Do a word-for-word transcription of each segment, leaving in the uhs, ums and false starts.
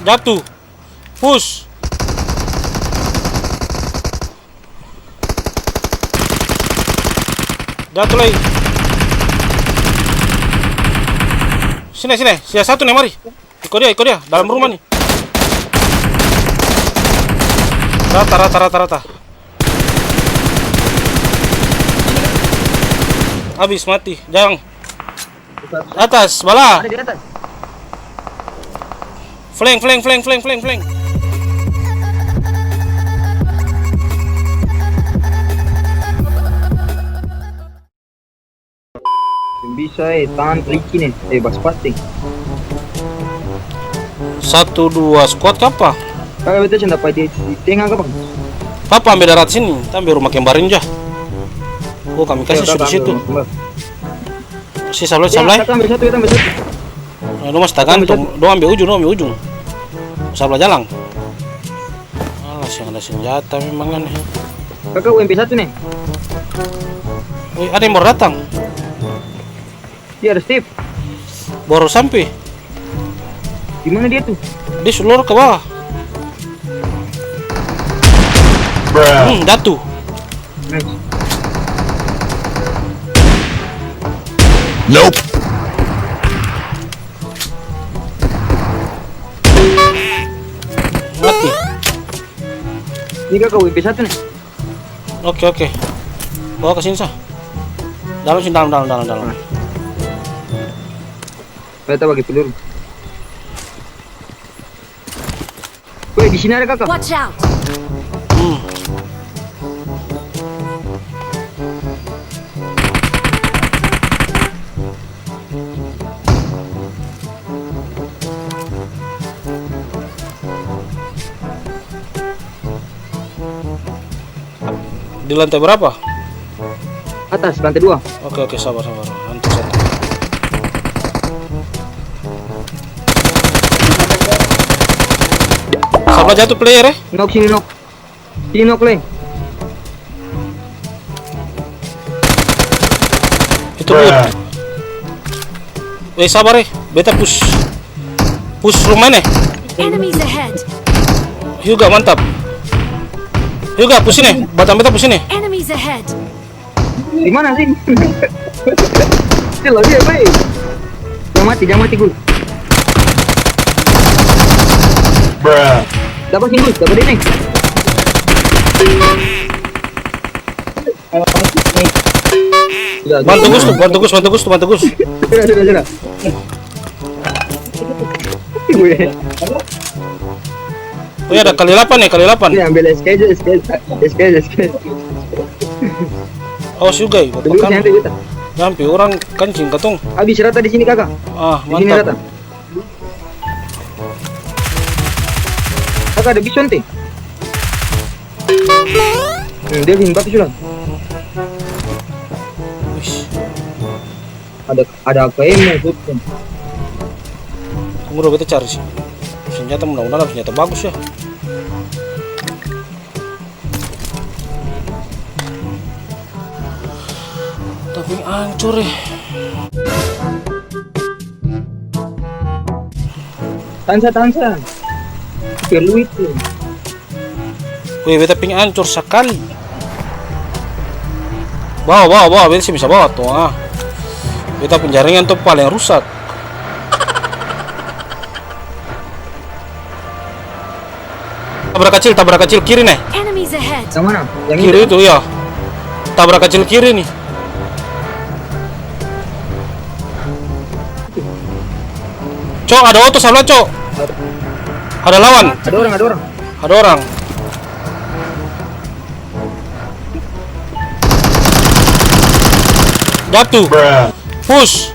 Jatuh. Push. Jatuh lai. Sini, sini. Sisa satu nih, mari. Iko dia, iko dia. Dalam rumah nih. Rata, rata, rata, rata. Habis, mati. Jang. Atas, bala. Ada di atas. Flank, flank, flank, flank, flank, flank. Seng bisa, eh, tangan licin, eh. Eh, bas pasting. Satu, dua squad kapa? Kaka beta seng dapa di, di tenga ka, Bang? Papa ambe darat sini, ta ambe rumah kembarin ja. Oh, kami kasi su di situ. Si sabla, sabla. Kaka ambe satu, beta ambe satu. Eh, dong masih tagantung. Dong ambe ujung, dong ambe ujung. Sabla jalang. Alah, seng ada senjata memang ini. Kaka U M P satu nih. Weh, ada yang baru datang. Iya, ada Steve. Baru sampe. Di mana dia tuh? Dia su lor ke bawah. Hmm, jatuh. Nice. Nope. Mati. Ini kaka U M P satu nih. Oke, oke. Bawa ke sini sa. Dalam sini, dalam, dalam, dalam, dalam. Beta bagi peluru. Weh, di sini ada kaka. Watch out! Hmm. Di lantai berapa? Atas, lantai dua. Oke, oke, sabar, sabar. Santai, santai. Sabla jatuh player, eh? Nok sini, nok. Sini, nok, leng. Itu good. Weh, sabar, eh. Beta push. Push rumah ini. Enemies ahead. Hyuga, mantap. Hyuga, push ini. Batang beta push ini. Enemies ahead. Di mana sih? Sila dia, weh. Jangan mati, jangan mati, Gus. Dapat sini, Gus. Dapat ini. Sudah, sudah. Bantu Gus tuh, bantu Gus, bantu Gus tuh, bantu Gus. Sudah, sudah, sudah. Gue. Oh ya, ada kali lapan ya, kali lapan. Ini ambil S K aja, S K, S K, S K. Awas juga, ya, dulu kan. Santai kita. Nyampe orang kancing katong. Habis rata di sini, Kaka. Ah, di sini mantap. Rata. Kaka ada bison, teh? Hmm, dia bikin bak sudah. Wis. Ada, ada A K M maksudnya. Tunggu dulu, beta cari sih. Senjata, mudah-mudahan ada senjata bagus ya. Tapi ancur, eh. Tansa, tansa. Perlu itu. Weh, beta ping ancor sakali. Bawa, bawa, bawa, beta seng bisa bawa tuh, ah. Beta pung jaringan tuh paleng rusak. Tabrak kacil, tabrak kacil kiri nih. Enemies ahead. Yang mana? Yang kiri itu, iya. Tabrak kacil kiri nih. Cok, ada oto sabla, Cok. Ada lawan. Ada orang, ada orang. Ada orang. Jatuh. Push.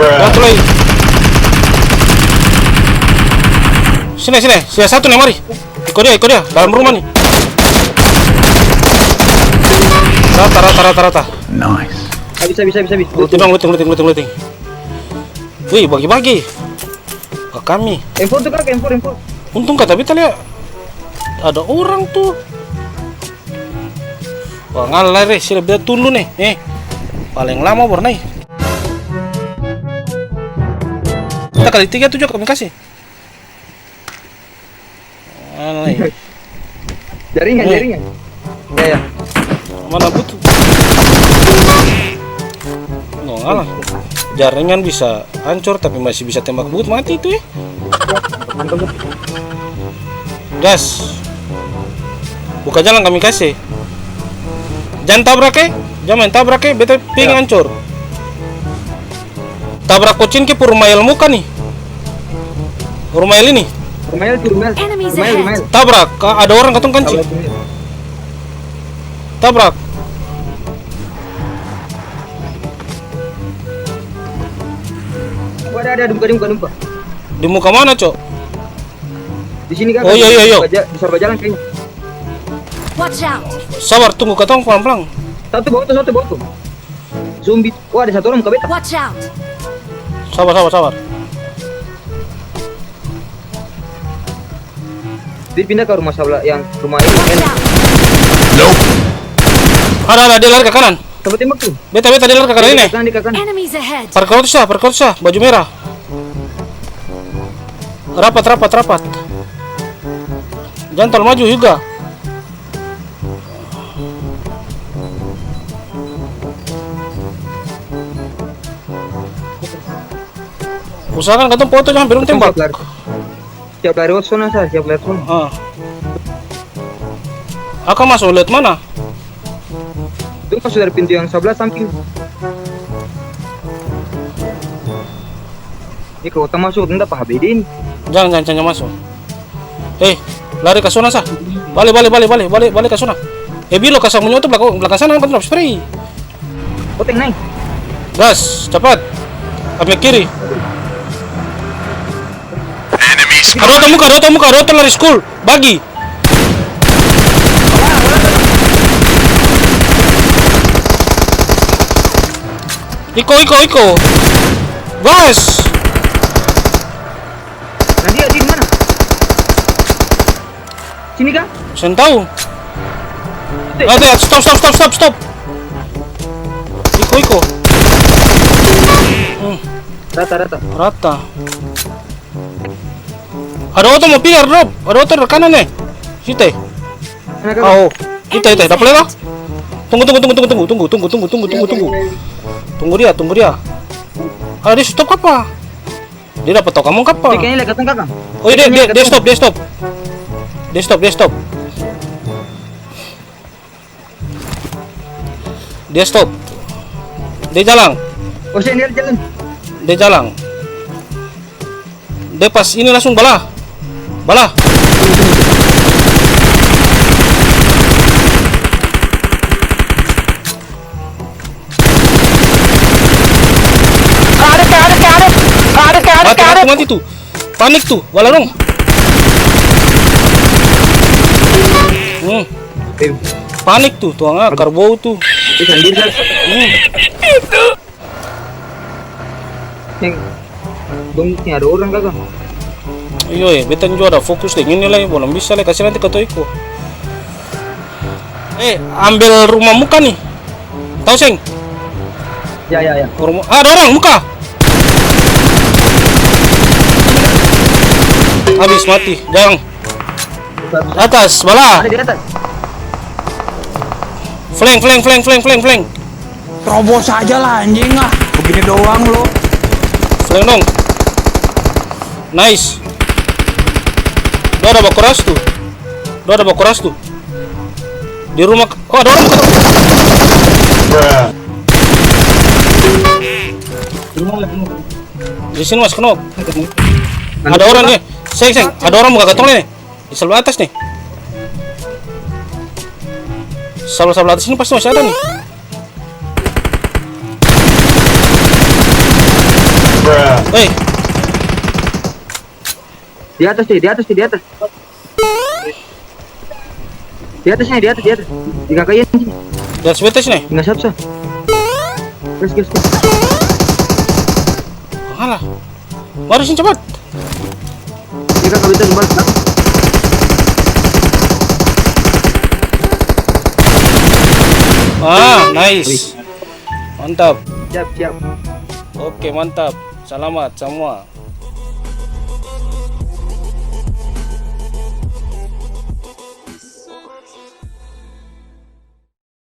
Jatuh lai. Sini, sini. Sisa satu nih, mari. Iko dia, iko dia. Dalam rumah nih. Rata, rata, rata, rata. Nice. Habis, habis, habis, habis. Looting dong, looting, looting, looting, looting. Wih, bagi-bagi. Ke kami. M four tuh, Kak, M four, M four. Untung kata beta lia ada orang tuh. Wah, ngalah re, sila beta tunggu nih. Eh, paling lama baru naik. Kita kali tiga tujuh kami kasih. Alai. Jaringan, eh, jaringan. Ya, ya. Mana butuh? No, alah. Jaringan bisa hancur, tapi masih bisa tembak but, mati itu, eh. Gas. Buka jalan kami kasih. Jang tabrak, eh. Jang main tabrak, eh. Beta ping hancur. Tabrak Kocin ke pung rumah El muka ni. Rumah El ini. Rumah El tuh, rumah El. Enemies ahead. Rumah El, rumah El. Tabrak, ka-, ada orang katong kancing. Tabrak rumah El. Tabrak. Oh, ada, ada, ada, buka, buka, buka. Di muka mana, Cok? Di sini, Kak. Oh, iya, iya, iya. Baja-, bisa bajalan kayaknya. Watch out! Sabar, tunggu, katong palang-palang. Satu bawah tuh, satu bawah tuh. Zombie. Oh, ada satu orang muka beta. Watch out! Sabar, sabar, sabar. Dia pindah ke rumah sebelah, yang rumah ini. Watch out! Ada, ada, dia lari ke kanan. Coba tembak tuh. Beta, beta, dia lari ke kanan ini. Dia ke kanan, dia ke kanan. Enemies ahead! Parkot sa, parkot sa, baju merah. Rapat, rapat, rapat. Jang talalu maju juga. Usahakan katong foto jang sampe dong tembak. Siap lari. Siap lari, oh, sona sa, siap lari sona. Ah. Akang maso lewat mana? Itu maso dari pintu yang sabla samping. Ini kalo ta maso, dong dapa H B D ini. Jang, jang, jang, jang maso. Eh, lari ka sona sa. Bale, bale, bale, bale, bale, bale ka sona. Eh, Bilo, kasang munyo tu blakang, blakang sana, katong dapa spray. Oteng nae. Gas, capat. Ambil kiri. Ada otong muka, ada otong muka, ada otong lari school. Bagi. Iko, iko, iko. Gas. Nah, dia, dia di mana? Sini kah? Seng tau. Ada, stop, stop, stop, stop, stop. Iko, iko. Hmm. Rata, rata. Rata. Ada oto mo pilar, drop. Ada oto dari kanan, eh. Site. Sana, Kak. Oh. Ite, ite. Dapa lewat. Tunggu, tunggu, tunggu, tunggu, tunggu. Tunggu, tunggu, tunggu, tunggu, tunggu, tunggu. Tunggu dia, tunggu dia. Ah, dia stop apa? Dia dapa tau kamong kapa? Dia kayaknya liat katong, Kak. Oh, iya, dia, dia, dia stop, dia stop. Dia stop, dia stop. Dia stop. Dia jalang. Oh, seng, dia jalang. Dia jalang. Dia pas ini langsung bala. Bala. Mati, mati, mati tuh. Panik tuh, bala dong. Hmm. Panik tuh, tuang akar bou tuh. Hmm. Seng, dong seng ada orang, Kaka. Iyo, eh, beta jua ada fokus deng ini lai, balom bisa lai, kasi nanti katong iko. Eh, ambil rumah muka ni. Tau seng? Ya, ya, ya. Rumah, ah, ada orang, muka. Habis, mati. Jang. Atas, bala. Ada di atas. Flank, flank, flank, flank, flank, flank. Terobos aja lah, anjing, ah. Begini doang lo. Flank dong. Nice. Dua ada bakuras tuh. Dua ada bakuras tuh. Di rumah. Oh, ada orang. Di sini, Mas, kenok. Ada orang nih. Seng, seng. Ada orang muka katong nih. Di sebelah atas nih. Sebelah-sebelah atas ini pasti masih ada nih. Hei. Di atas nih, di atas nih, di atas. Di atas nih, di atas, di atas. Di K K I nih. Di atas betes nih. Tinggal satu sa. Gas, gas, gas. Alah. Mari sini cepat. Ini kan kami tadi balik. Ah, nice. Mantap. Siap, siap. Oke, mantap. Selamat semua.